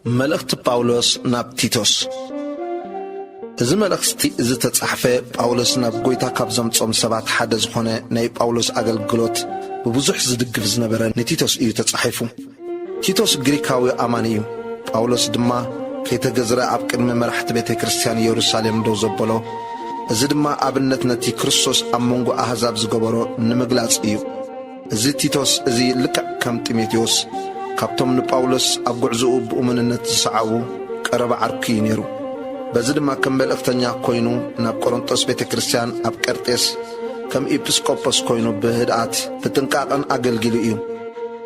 መልእኽቲ ጳውሎስ ናብ ቲቶስ። እዚ መልእኽቲ እዚ ተጻሕፈ፣ ጳውሎስ ናብ ጐይታ ካብ ዘምጾም ሰባት ሓደ ዝኾነ ናይ ጳውሎስ ኣገልግሎት ብብዙሕ ዝድግፍ ዝነበረ ንቲቶስ እዩ ተጻሒፉ። ቲቶስ ግሪካዊ ኣማኒ እዩ። ጳውሎስ ድማ ከይተገዝረ ኣብ ቅድሚ መራሕቲ ቤተ ክርስቲያን ኢየሩሳሌም ደው ዘበሎ፣ እዚ ድማ ኣብነት ነቲ ክርስቶስ ኣብ መንጎ ኣህዛብ ዝገበሮ ንምግላጽ እዩ። እዚ ቲቶስ እዚ ልክዕ ከም ጢሞቴዎስ ካብቶም ንጳውሎስ ኣብ ጉዕዞኡ ብእሙንነት ዝሰዓቡ ቀረባ ዓርኩ እዩ ነይሩ። በዚ ድማ ከም መልእኽተኛ ኮይኑ ናብ ቆሮንጦስ ቤተ ክርስቲያን ኣብ ቀርጤስ ከም ኤጲስቆጶስ ኮይኑ ብህድኣት ብጥንቃቐን ኣገልጊሉ እዩ።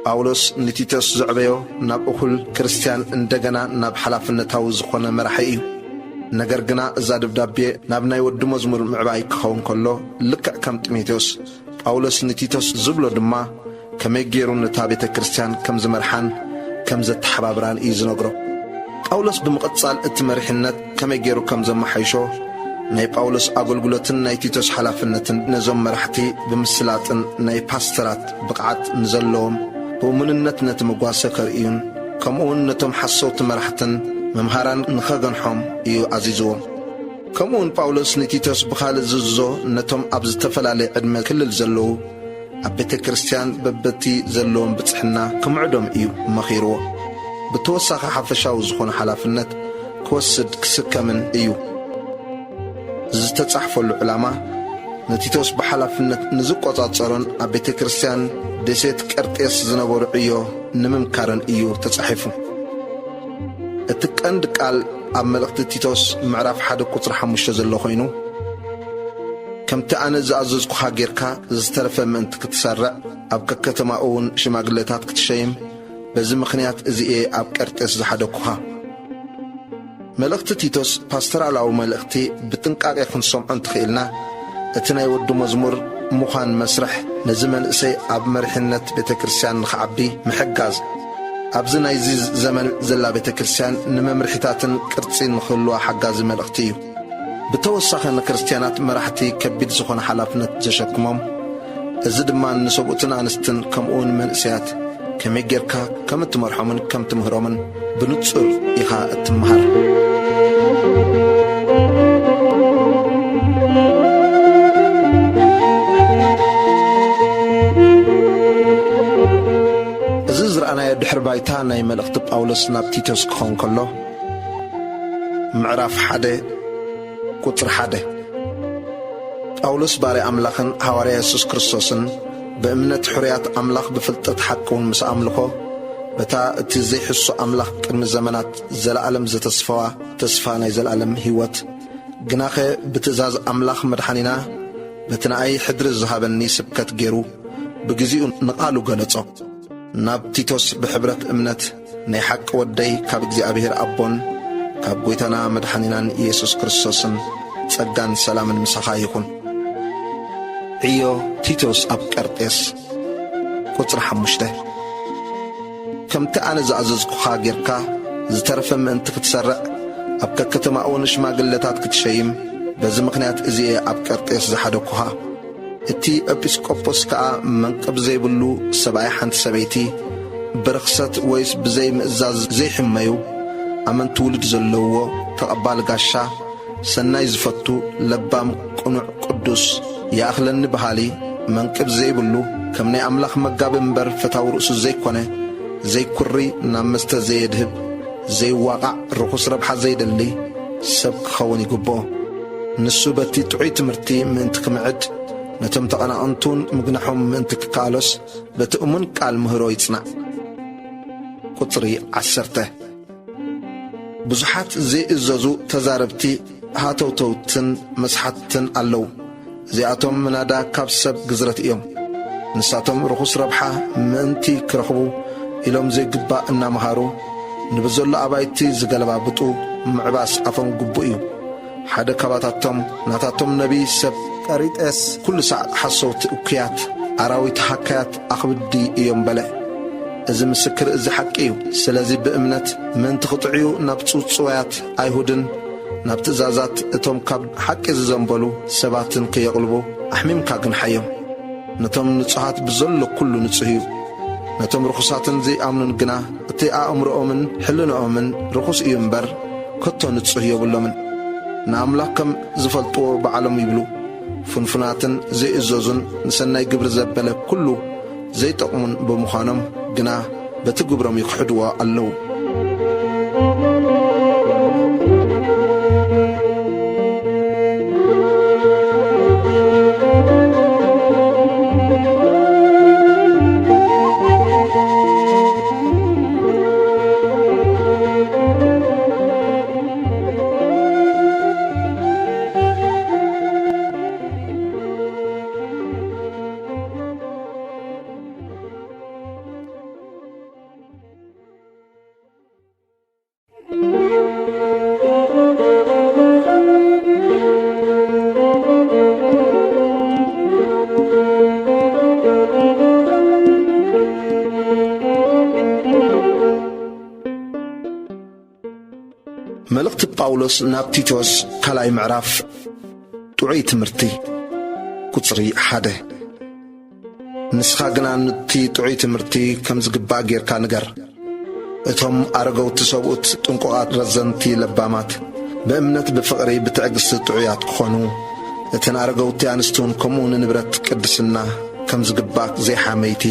ጳውሎስ ንቲቶስ ዘዕበዮ ናብ እኹል ክርስቲያን እንደገና ናብ ሓላፍነታዊ ዝኾነ መራሒ እዩ። ነገር ግና እዛ ደብዳቤ ናብ ናይ ወዲ መዝሙር ምዕባይ ክኸውን ከሎ ልክዕ ከም ጢሞቴዎስ ጳውሎስ ንቲቶስ ዝብሎ ድማ ከመይ ገይሩ ነታ ቤተ ክርስቲያን ከም ዝመርሓን ከም ዘተሓባብራን እዩ ዝነግሮ። ጳውሎስ ብምቕጻል እቲ መሪሕነት ከመይ ገይሩ ከም ዘመሓይሾ ናይ ጳውሎስ ኣገልግሎትን ናይ ቲቶስ ሓላፍነትን ነዞም መራሕቲ ብምስላጥን ናይ ፓስተራት ብቕዓት ንዘለዎም ብእሙንነት ነቲ መጓሰ ከርእዩን ከምኡውን ነቶም ሓሰውቲ መራሕትን መምሃራን ንኸገንሖም እዩ ኣዚዝዎም። ከምኡውን ጳውሎስ ንቲቶስ ብኻልእ ዝእዝዞ ነቶም ኣብ ዝተፈላለየ ዕድመ ክልል ዘለዉ ኣብ ቤተ ክርስቲያን በበቲ ዘለዎም ብጽሕና ክምዕዶም እዩ መኺርዎ። ብተወሳኺ ሓፈሻዊ ዝኾነ ሓላፍነት ክወስድ ክስከምን እዩ። ዝተጻሕፈሉ ዕላማ ንቲቶስ ብሓላፍነት ንዝቆጻጸሮን ኣብ ቤተ ክርስቲያን ደሴት ቀርጤስ ዝነበሩ ዕዮ ንምምካርን እዩ ተጻሒፉ። እቲ ቀንዲ ቃል ኣብ መልእኽቲ ቲቶስ ምዕራፍ ሓደ ቁጽሪ ሓሙሽተ ዘሎ ኮይኑ፣ ከምቲ ኣነ ዝኣዘዝኩኻ ጌርካ ዝተረፈ ምእንቲ ክትሰርዕ፣ ኣብ ከከተማኡ እውን ሽማግለታት ክትሸይም፣ በዚ ምኽንያት እዚ እየ ኣብ ቀርጤስ ዝሓደግኩኻ። መልእኽቲ ቲቶስ ፓስተራላዊ መልእኽቲ ብጥንቃቄ ክንሰምዖ እንተኽኢልና፣ እቲ ናይ ወዲ መዝሙር ምዃን መስርሕ ነዚ መንእሰይ ኣብ መሪሕነት ቤተ ክርስቲያን ንኽዓቢ ምሕጋዝ፣ ኣብዚ ናይዚ ዘመን ዘላ ቤተ ክርስቲያን ንመምርሒታትን ቅርጺን ንኽህልዋ ሓጋዚ መልእኽቲ እዩ። ብተወሳኺ ንክርስትያናት መራሕቲ ከቢድ ዝኾነ ሓላፍነት ዘሸክሞም፣ እዚ ድማ ንሰብኡትን ኣንስትን ከምኡውን መንእሰያት ከመይ ጌርካ ከም እትመርሖምን ከም ትምህሮምን ብንጹር ኢኻ እትመሃር። እዚ ዝረኣናዮ ድሕሪ ባይታ ናይ መልእኽቲ ጳውሎስ ናብ ቲቶስ ክኸውን ከሎ፣ ምዕራፍ ሓደ ቁጽሪ ሓደ። ጳውሎስ ባርያ ኣምላኽን ሃዋርያ የሱስ ክርስቶስን፣ ብእምነት ሕሩያት ኣምላኽ ብፍልጠት ሓቂ እውን ምስ ኣምልኾ፣ በታ እቲ ዘይሕሱ ኣምላኽ ቅድሚ ዘመናት ዘለኣለም ዘተስፈዋ ተስፋ ናይ ዘለኣለም ህይወት፣ ግናኸ ብትእዛዝ ኣምላኽ መድሓኒና በቲ ንኣይ ሕድሪ ዝሃበኒ ስብከት ገይሩ ብግዜኡ ንቓሉ ገለጾ። ናብ ቲቶስ ብሕብረት እምነት ናይ ሓቂ ወደይ ካብ እግዚኣብሔር ኣቦን ካብ ጐይታና መድሓኒናን ኢየሱስ ክርስቶስን ጸጋን ሰላምን ምሳኻ ይኹን። ዕዮ ቲቶስ ኣብ ቀርጤስ። ቁጽሪ ሓሙሽተ። ከምቲ ኣነ ዝኣዘዝኩኻ ጌርካ ዝተረፈ ምእንቲ ክትሰርዕ ኣብ ከከተማኡ ንሽማግለታት ክትሸይም በዚ ምኽንያት እዚ እየ ኣብ ቀርጤስ ዝሓደግኩኻ። እቲ ኤጲስቆጶስ ከኣ መንቅብ ዘይብሉ ሰብኣይ ሓንቲ ሰበይቲ፣ ብርኽሰት ወይስ ብዘይ ምእዛዝ ዘይሕመዩ፣ ኣመንቲ ውሉድ ዘለውዎ፣ ተቐባል ጋሻ፣ ሰናይ ዝፈቱ፣ ለባም፣ ቅኑዕ፣ ቅዱስ፣ ይኣኽለኒ በሃሊ፣ መንቅብ ዘይብሉ፣ ከም ናይ ኣምላኽ መጋቢ እምበር ፈታዊ ርእሱ ዘይኮነ፣ ዘይኩሪ፣ ናብ መስተ ዘየድህብ፣ ዘይዋቓዕ፣ ርኹስ ረብሓ ዘይደሊ ሰብ ክኸውን ይግብኦ። ንሱ በቲ ጥዑይ ትምህርቲ ምእንቲ ክምዕድ፣ ነቶም ተቐናቕንቱን ምግናሖም ምእንቲ ክከኣሎስ፣ በቲ እሙን ቃል ምህሮ ይጽናዕ። ቁጽሪ ዓሰርተ። ብዙሓት ዘይእዘዙ ተዛረብቲ፣ ሃተውተውትን መስሓትትን ኣለዉ። እዚኣቶም ምናዳ ካብ ሰብ ግዝረት እዮም። ንሳቶም ርኹስ ረብሓ ምእንቲ ክረኽቡ ኢሎም ዘይግባእ እናመሃሩ፣ ንብዘሎ ኣባይቲ ዝገለባብጡ ምዕባስ ኣፎም ግቡእ እዩ። ሓደ ካባታቶም፣ ናታቶም ነቢይ ሰብ ቀሪጤስ፣ ኩሉ ሳዕ ሓሰውቲ እኩያት፣ ኣራዊት ሃካያት ኣኽብዲ እዮም በለ። እዚ ምስክር እዚ ሓቂ እዩ። ስለዚ ብእምነት ምእንቲ ክጥዕዩ ናብ ጽውጽዋያት ኣይሁድን ናብ ትእዛዛት እቶም ካብ ሓቂ ዝዘንበሉ ሰባትን ከየቕልቡ ኣሕሚምካ ግንሓዮም። ነቶም ንጹሃት ብዘሎ ኩሉ ንጹህ እዩ። ነቶም ርኹሳትን ዘይኣምኑን ግና እቲ ኣእምሮኦምን ሕልንኦምን ርኹስ እዩ እምበር፣ ከቶ ንጹህ የብሎምን። ንኣምላኽ ከም ዝፈልጥዎ ባዕሎም ይብሉ። ፍንፉናትን ዘይእዘዙን ንሰናይ ግብሪ ዘበለ ኩሉ ዘይጠቕሙን ብምዃኖም ግና በቲ ግብሮም ይኽሕድዎ ኣለዉ። መልእኽቲ ጳውሎስ ናብ ቲቶስ ካልኣይ ምዕራፍ። ጥዑይ ትምህርቲ። ቁጽሪ ሓደ። ንስኻ ግና ኑቲ ጥዑይ ትምህርቲ ከም ዝግባእ ጌርካ ንገር። እቶም ኣረገውቲ ሰብኡት ጥንቁቓት ረዘንቲ ለባማት፣ ብእምነት ብፍቕሪ ብትዕግስቲ ጥዑያት ክኾኑ፣ እተን ኣረገውቲ ኣንስቲ እውን ከምኡ ንንብረት ቅድስና ከም ዝግባእ ዘይሓመይቲ፣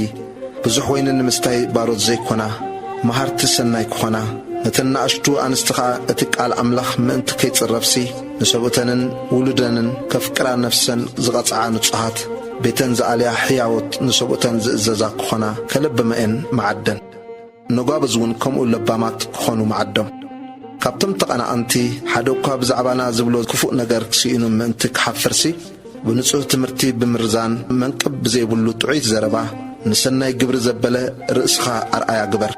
ብዙሕ ወይኒ ንምስታይ ባሮት ዘይኮና፣ መሃርቲ ሰናይ ክኾና፣ ነተን ንኣሽቱ ኣንስቲ ኸኣ እቲ ቃል ኣምላኽ ምእንቲ ከይጽረፍሲ፣ ንሰብኡተንን ውሉደንን ከፍቅራ ነፍሰን ዝቐጽዓ ንጹሃት፣ ቤተን ዝኣልያ ሕያዎት ንሰብኡተን ዝእዘዛ ክኾና ከለብመኤን መዓደን። ነጓብዝ እውን ከምኡ ለባማት ክኾኑ መዓዶም። ካብቶም ተቐናቐንቲ ሓደ እኳ ብዛዕባና ዝብሎ ክፉእ ነገር ክስኢኑ ምእንቲ ክሓፍርሲ፣ ብንጹህ ትምህርቲ ብምርዛን መንቅብ ብዘይብሉ ጥዑይት ዘረባ ንሰናይ ግብሪ ዘበለ ርእስኻ ኣርኣያ ግበር።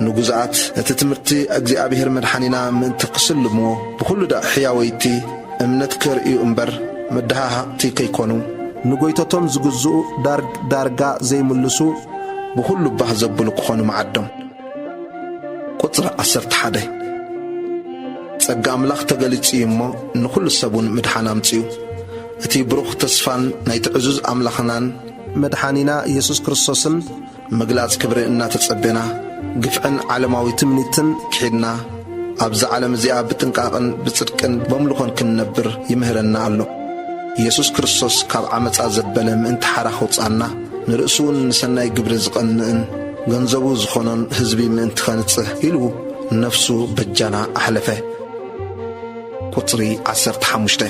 ንጉዛኣት ነቲ ትምህርቲ እግዚኣብሔር መድሓኒና ምእንቲ ክስልምዎ ብኹሉ ዳእ ሕያወይቲ እምነት ከርእዩ እምበር መደሃሃቕቲ ከይኮኑ፣ ንጎይተቶም ዝግዝኡ ዳርግ-፣ ዳርጋ ዘይምልሱ ብኹሉ ባህ ዘብሉ ክኾኑ መዓዶም። ቁጽሪ ዓሰርተ ሓደ። ጸጋ ኣምላኽ ተገሊጹ እዩ እሞ፣ ንኹሉ ሰብ እውን ምድሓን ኣምጺኡ። እቲ ብሩኽ ተስፋን ናይቲ ዕዙዝ ኣምላኽናን መድሓኒና ኢየሱስ ክርስቶስን ምግላጽ ክብሪ እናተጸቤና፣ ግፍዕን ዓለማዊ ትምኒትን ክሒድና፣ ኣብዛ ዓለም እዚኣ ብጥንቃቕን ብጽድቅን በምልኾን ክንነብር ይምህረና ኣሎ። ኢየሱስ ክርስቶስ ካብ ዓመጻ ዘበለ ምእንቲ ሓራ ከውጽኣና፣ ንርእሱውን ንሰናይ ግብሪ ዝቐንእን ገንዘቡ ዝኾኖን ህዝቢ ምእንቲ ኸንጽህ ኢሉ ነፍሱ በጃና ኣሕለፈ። ቁጽሪ ዓሰርተ ሓሙሽተ።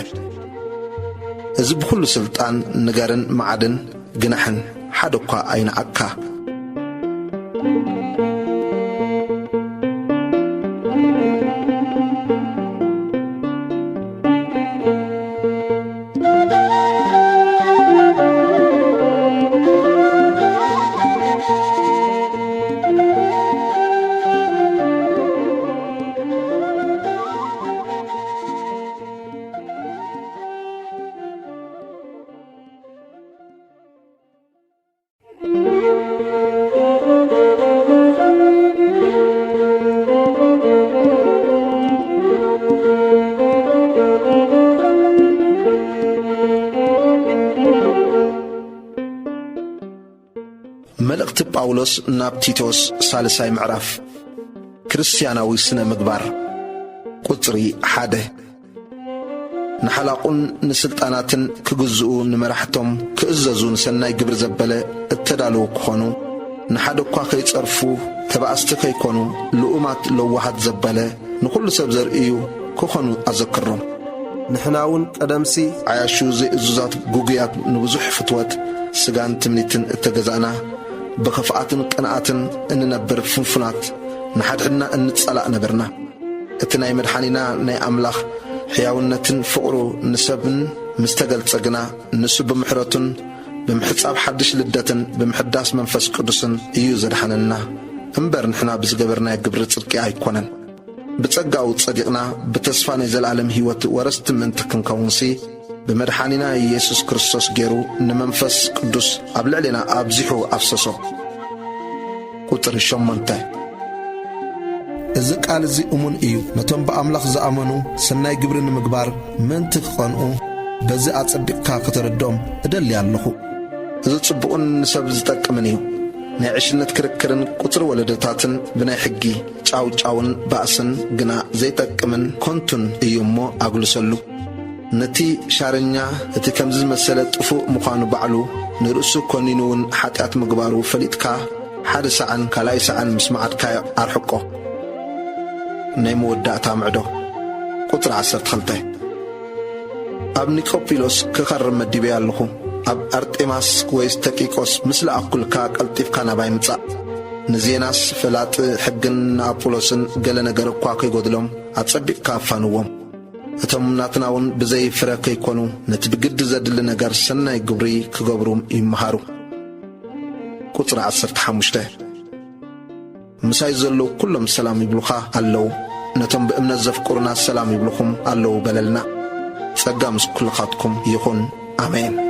እዚ ብኹሉ ስልጣን ንገርን መዓድን ግናሕን ሓደ እኳ ኣይነኣካ። መልእኽቲ ጳውሎስ ናብ ቲቶስ፣ ሳልሳይ ምዕራፍ። ክርስትያናዊ ስነ ምግባር። ቁጽሪ ሓደ። ንሓላቑን ንስልጣናትን ክግዝኡ፣ ንመራሕቶም ክእዘዙ፣ ንሰናይ ግብሪ ዘበለ እተዳለዉ ክኾኑ፣ ንሓደ እኳ ከይጸርፉ፣ ተባእስቲ ከይኮኑ፣ ልኡማት ለዋሃት ዘበለ፣ ንኹሉ ሰብ ዘርእዩ ክኾኑ ኣዘክሮም። ንሕና እውን ቀደምሲ ዓያሹ ዘይእዙዛት፣ ግጉያት፣ ንብዙሕ ፍትወት ስጋን ትምኒትን እተገዛእና፣ ብኽፍኣትን ቅንኣትን እንነብር ፍንፉናት፣ ንሓድሕድና እንጸላእ ነበርና። እቲ ናይ መድሓኒና ናይ ኣምላኽ ሕያውነትን ፍቕሩ ንሰብን ምስ ተገልጸ ግና፣ ንሱ ብምሕረቱን ብምሕጻብ ሓድሽ ልደትን ብምሕዳስ መንፈስ ቅዱስን እዩ ዘድሓነና እምበር፣ ንሕና ብዝገበርናዮ ግብሪ ጽድቂ ኣይኮነን። ብጸጋኡ ጸዲቕና ብተስፋ ናይ ዘለኣለም ህይወት ወረስቲ ምእንቲ ክንከውንሲ፣ ብመድሓኒና ኢየሱስ ክርስቶስ ገይሩ ንመንፈስ ቅዱስ ኣብ ልዕሌና ኣብዚሑ ኣፍሰሶ። ቁጽሪ ሸሞንተ። እዚ ቃል እዚ እሙን እዩ። ነቶም ብኣምላኽ ዝኣመኑ ሰናይ ግብሪ ንምግባር ምእንቲ ክቐንኡ፣ በዚ ኣጸቢቕካ ከተረድኦም እደሊ ኣለኹ። እዚ ጽቡቕን ንሰብ ዝጠቅምን እዩ። ናይ ዕሽነት ክርክርን ቁጽሪ ወለዶታትን ብናይ ሕጊ ጫውጫውን ባእስን ግና ዘይጠቅምን ኮንቱን እዩ እሞ ኣግልሰሉ። ነቲ ሻረኛ እቲ ከምዚ ዝመሰለ ጥፉእ ምዃኑ ባዕሉ ንርእሱ ኮኒኑ እውን ሓጢኣት ምግባሩ ፈሊጥካ ሓደ ሰዓን ካልኣይ ሰዓን ምስ መዓድካዮ ኣርሕቆ። ናይ መወዳእታ ምዕዶ። ቁጽሪ ዓሰርተ ክልተ። ኣብ ኒቆጲሎስ ክኸርም መዲበያ ኣለኹ። ኣብ ኣርጤማስ ወይስ ተቂቆስ ምስ ለኣኩልካ ቀልጢፍካ ናባይ ምጻእ። ንዜናስ ፈላጥ ሕግን ንኣፖሎስን ገለ ነገር እኳ ከይጎድሎም ኣጸቢቕካ ኣፋንዎም። እቶም ናትና እውን ብዘይ ፍረ ከይኮኑ ነቲ ብግዲ ዘድሊ ነገር ሰናይ ግብሪ ክገብሩ ይመሃሩ። ቁጽሪ ዓሰርተ ሓሙሽተ። ምሳይ ዘለዉ ኩሎም ሰላም ይብሉኻ ኣለዉ። ነቶም ብእምነት ዘፍቅሩና ሰላም ይብሉኹም ኣለዉ በለልና። ጸጋ ምስ ኩልኻትኩም ይኹን። ኣሜን።